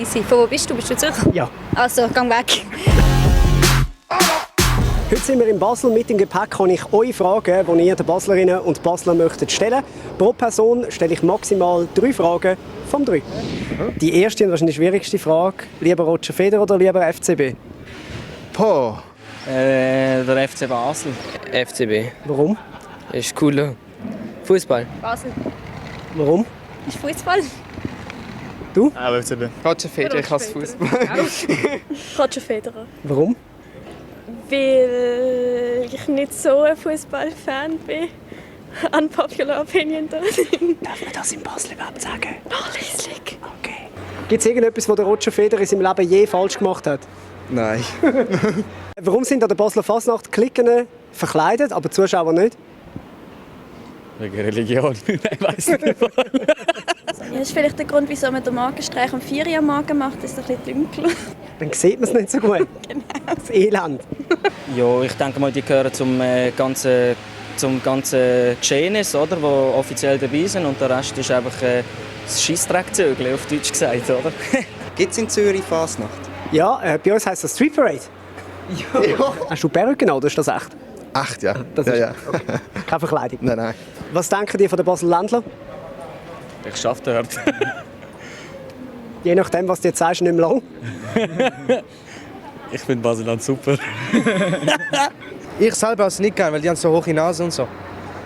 sein. Von wo bist du? Bist du Zürcher? Ja. Also, gang weg. Heute sind wir in Basel. Mit dem Gepäck kann ich euch Fragen, die ihr den Baslerinnen und Basler möchtet stellen. Pro Person stelle ich maximal 3 Fragen vom 3. Die erste und wahrscheinlich schwierigste Frage. Lieber Roger Federer oder lieber FCB? Boah. Der FC Basel. FCB. Warum? Ist cool. Fußball. Basel. Warum? Ist Fußball? Du? Auch FCB. Roger Federer, ich hasse Fußball. Roger Federer. Warum? Weil ich nicht so ein Fußballfan bin. Unpopular Opinion da. Darf man das in Basel überhaupt sagen? Nachlässig. Okay. Gibt es irgendetwas, was der Roger Federer in seinem Leben je falsch gemacht hat? Nein. Warum sind an der Basler Fasnacht Klicken verkleidet, aber die Zuschauer nicht? Wegen Religion. Nein, weiss nicht. Das ist vielleicht der Grund, wieso man den Magenstreich um 4 Uhr am Morgen macht. Das ist ein bisschen dunkel. Dann sieht man es nicht so gut. Genau. Das Elend. Ja, ich denke mal, die gehören zum ganzen Geschehnis, oder, wo offiziell dabei sind. Und der Rest ist einfach das Scheissdreckzögel, auf Deutsch gesagt, oder? Gibt es in Zürich Fasnacht? Ja, bei uns heisst das Street Parade. Ja. Hast du Perücke oder ist das echt? Echt, ja. Das ja, ist ja. keine Verkleidung. Nein, nein. Was denken die von den Basel-Ländler? Ich schaffe dort. Je nachdem, was du jetzt sagst, nicht mehr lang. Ich finde Baselland super. Ich selber habe es nicht gerne, weil die haben so hohe Nase und so.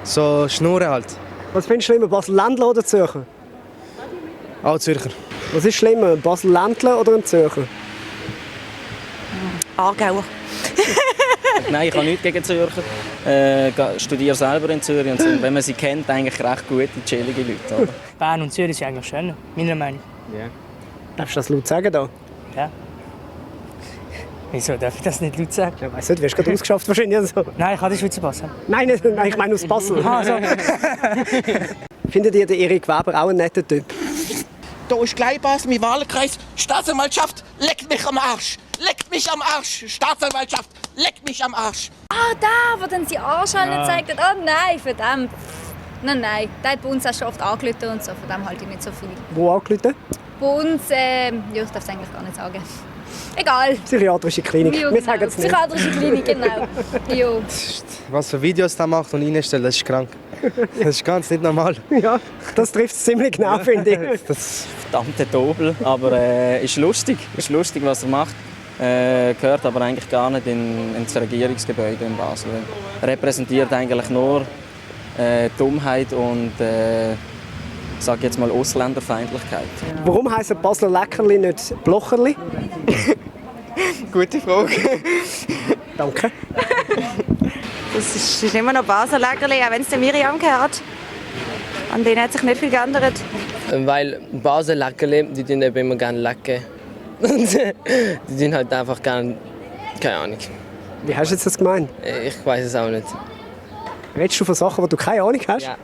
So Schnurren halt. Was findest du schlimmer, Basel-Ländler oder Zürcher? Auch Zürcher. Was ist schlimmer, Basel-Ländler oder ein Zürcher? Aargauer. Nein, ich habe nichts gegen Zürcher. Ich studiere selber in Zürich und sind, wenn man sie kennt, eigentlich recht gute, chillige Leute. Oder? Bern und Zürich sind eigentlich schöner, meiner Meinung nach. Darfst du das laut sagen da? Ja. Wieso darf ich das nicht laut sagen? Ich weiss nicht, du wirst gerade ausgeschafft wahrscheinlich. Also. Nein, ich habe den Schweizer Pass. Nein, ich meine aus Basel. Also. Findet ihr den Erik Weber auch einen netten Typ? Da ist gleich Basel, mein Wahlkreis. Staatsanwaltschaft, leckt mich am Arsch. Leckt mich am Arsch. Staatsanwaltschaft, leckt mich am Arsch. Ah, da, wo dann sie Arschhände gezeigt hat. Oh nein, verdammt. Nein. Der hat bei uns auch schon oft angerufen und so. Von dem halte ich nicht so viel. Wo angerufen? Bei uns, ja, ich darf es eigentlich gar nicht sagen. Egal. Psychiatrische Klinik. Ja, Wir sagen es nicht. Psychiatrische Klinik, genau. Jo. Was für Videos er macht und reinstellt, das ist krank. Das ist ganz nicht normal. Ja, das trifft es ziemlich genau, finde ich. Das verdammte Dobel, aber ist lustig. Ist lustig, was er macht. Gehört aber eigentlich gar nicht ins Regierungsgebäude in Basel. Er repräsentiert eigentlich nur Dummheit und sage jetzt mal Ausländerfeindlichkeit. Warum heissen Basler Leckerli nicht Blocherli? Gute Frage. Danke. Das ist immer noch Basellägerli, auch wenn es der Miriam gehört. An denen hat sich nicht viel geändert. Weil Basel Leckerli, die tun eben immer gerne lecken. Die tun halt einfach gerne, keine Ahnung. Wie hast du jetzt das gemeint? Ich weiß es auch nicht. Redest du von Sachen, die du keine Ahnung hast? Ja,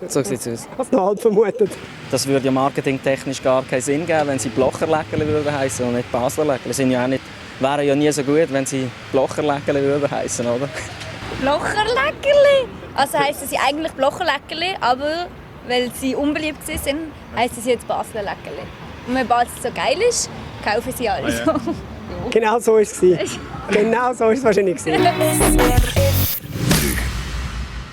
so sieht es aus. Hast du noch halb vermutet? Das würde ja marketingtechnisch gar keinen Sinn geben, wenn sie Blocherleckerli würden heißen und nicht Baslerleckerli. Sind ja auch nicht, wären ja nie so gut, wenn sie Blocherleckerli würden heißen, oder? Blocherleckerli? Also heissen sie eigentlich Blocherleckerli, aber weil sie unbeliebt sind, heissen sie jetzt Basler Leckerli. Und wenn Basel so geil ist, kaufen sie alles. Genau so war es. Genau so war es wahrscheinlich.